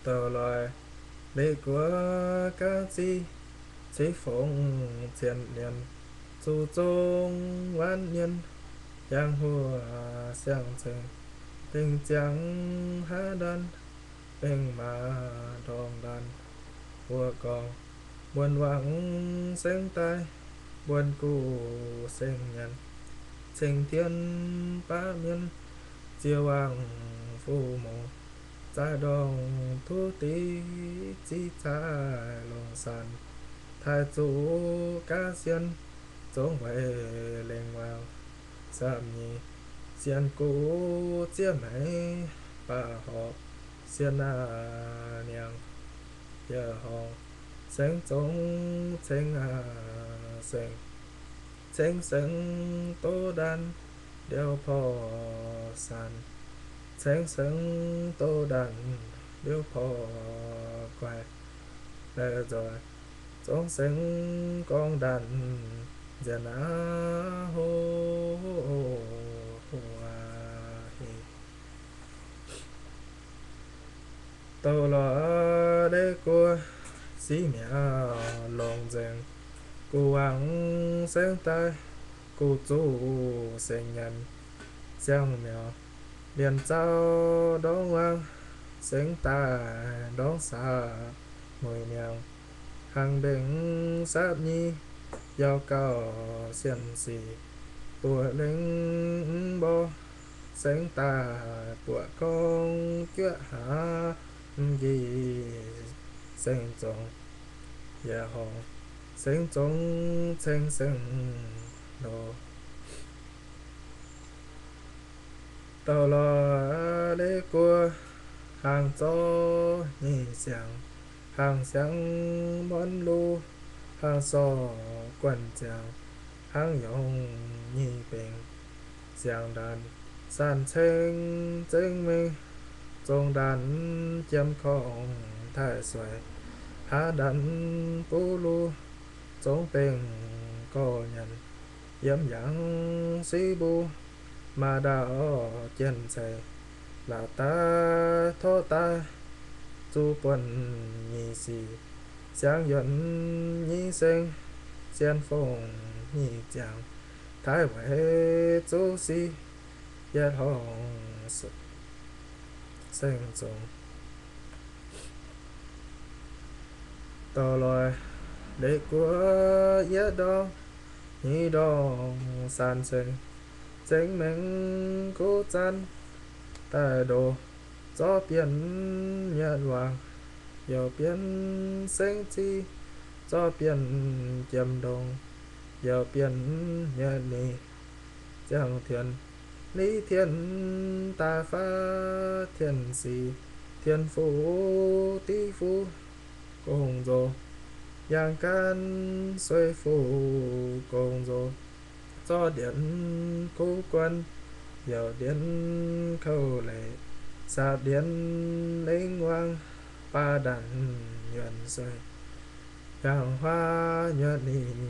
Douc loix leih guoqv gaav ziqv, ceix fongc cien nyanc, zuqc zong waanc nyanc, hiaangx huoqc siang-cengx, dengh ziangx haav ndaanh, bengh maaz ndorngx ndaanh, wuov gorngv muonc wangc sengx daaih, mbuonx guv sengx nyanc, ceng tien baav mienh, ziex wangc fu-muc, zaaih ndorngx tuv div, ziqv caaix longc saanc, taaih zuqc gaav sien, zongx weic lengh wangc. Sapv nyeic, sienx guv zieqv meix, baac horpc sien aqv niangx. Yietc horngc sengx zongx ceng aqv sengx, ceng sengx doz ndaanh ndiouv porv saanc, ceng sengx doz ndaanh ndiouv porv guaix, laeqc nzoih zongx sengx gorngv ndaanh nziex aqv hoc. Douc loix leih guoqv siqv mi'aqv longc nzengc, guv wangc sengx daaih, guv zuqc sengx nyanc, ziangh miaux mbienc zaux ndorngx wangc, sengx daaih ndorngx saax mueic niangx, hnangx mbengx sapv nyeic, yaac gauh sienh sic buoqc lengh mv mborqv, sengx daaih buoqc gorngv juoqv haav m'nqih sengx zongx, yietc horngc sengx zongx ceng sengx ndoh. Douc loix leih guoqv hnaangx zorqv nyei siangx, hnaangx siangx muonv luv, hnaangx sorc guanh ziangx, hnangv yongc nyei bengx, siangx ndaanh saanh ceng zengx mengh, zongx ndaanh jiem korngh taaih suaix, haav ndaanh buv luv, zongx bengh gorx nyanc, yiem yangh siqv mbuo, maaih ndaauv jien ceix, laaix daaih torv daaih, zuqc buonc nyei sic, siangx yuonc nyei seng, sien fongc nyei ziangx, taaih weic zuqc sic, yietc horngc sengx zongx. Douc loix leih guoqv yietc ndorngx, hnyangx ndorngx saanx ceng, zengx mengh guv zaanv daaih ndoh, zorqv bienh mietc wangc, youc bienh sengx ziqv, zorqv bienh jiem ndongx, youc bienh mietc ninh, ziangh tien liv tien daaih faatv tien sic, tien fuqv div fuqv gong-nzou, yangh gaanv sueih fuqv gong-nzou, zorqv ndienx kuv guon, youc ndienx kouv leic, saapv ndienx lengh wangc, baav ndaanh nyuonh sueih, yangh huaav nyuonh ninh,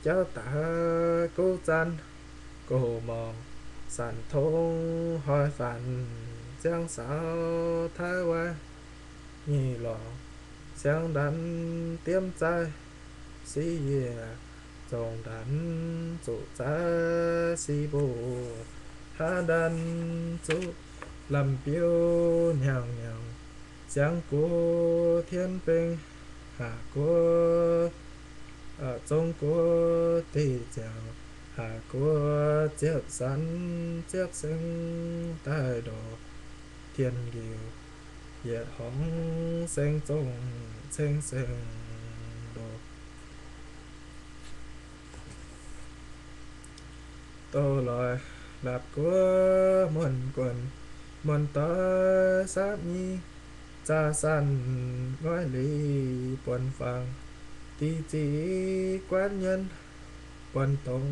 jauv daaih guv zaanv, gox morngh saanc tongv hnoi faanx, ziangh saaux taaih waaic nyei lorngx, siangx ndaanx diemv zaaiv siqv yiec, zongh ndaanx zuqc zaaiv siqv mbuo, haav ndaanx zuqc lamh biouv hnyangx-hnyangx, ziangx guoqv tien bengx, haac guoqv, zong guoqv deic ziangx, haac guoqv ziepv saanx ziepv seng daaih ndoh, tien njiu yietc horngz seng zong ceng seng ndoh. Douc loix laapc guoqv muonh guonh, muonh doix saapv nyei, zaah saanh ngoiv lic buonc fangx, diqc ziqc guanv nyuonh, buonc dongh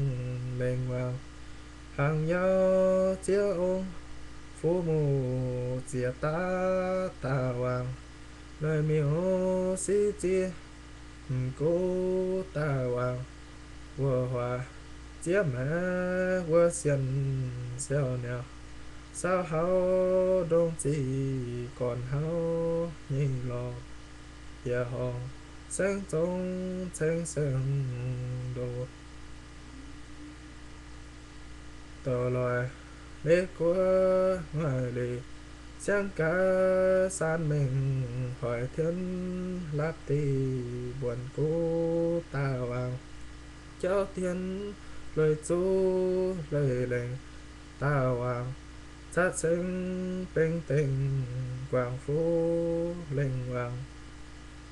lengh wangh, hnaangx yaac ziex ong, fu-muc ziex daav daaih wangh, noic miuc siqv ziex, m'gux daaih wangh, wuov huaax ziex maengx wuov sienh siou niangx, saauv hauv ndongc ziqc gorn hauv nyei lorh, yietc horngc saengv zong ceng saengv ndoh. Douc loix leiz guoqv ngoic leiz, siang gaax saan mengh hoic tien, lapv diqc mbuonx guv daaih wangc, jauv dien leiz zuqv leiz lengc daaih wangc, zatv ceng beng dengh guangc fuqv lengh wangc,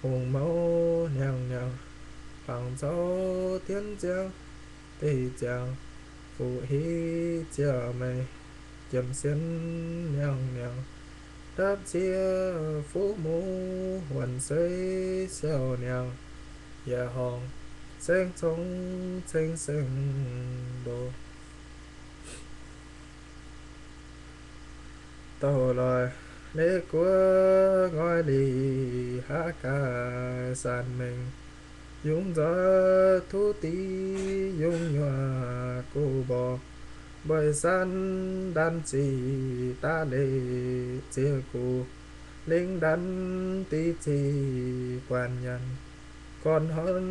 hungh mouv niangx niangx, fangx nzauv dien ziangx deic ziangx, fuqv hiv ziouc meih jiem sien niangx niangx, ndapv zieqv fuqv muv wuonc seix siou niangx, yietc horngc saengv zong ceng saengv ndoh. Douc loix leiz guoqv ngoic leiz, haav gaax saan mengh, yungz nzoih tuv div yungz nyuoqc guv mborqc, mbueiz saan ndanc zic daav leiz ziex guv, lingh ndanc div zic guanh nyanc, gorn horn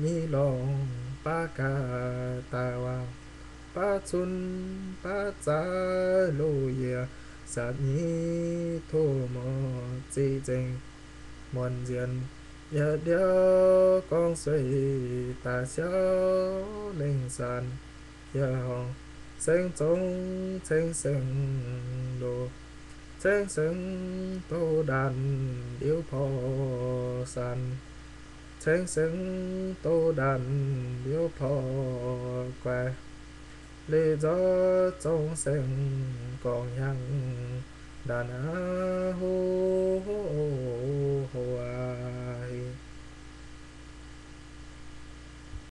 nyei lorngx baav gaax daaih wangc, baav cun baav zaaix loz yiec, satv nyei tov muoz ziqc nzengc muonc nzienx, yietc ndiouv gorngv sueih daaih siauv lengh saan, yietc horngc saengv zong ceng saengv loz, caengv saengv douz ndaanc ndiouv porv saan, caengv saengv douz ndaanc ndiouv porv guaix, leiz nzoih zong saengv gorngv hiaangx ndaanc aqv ho.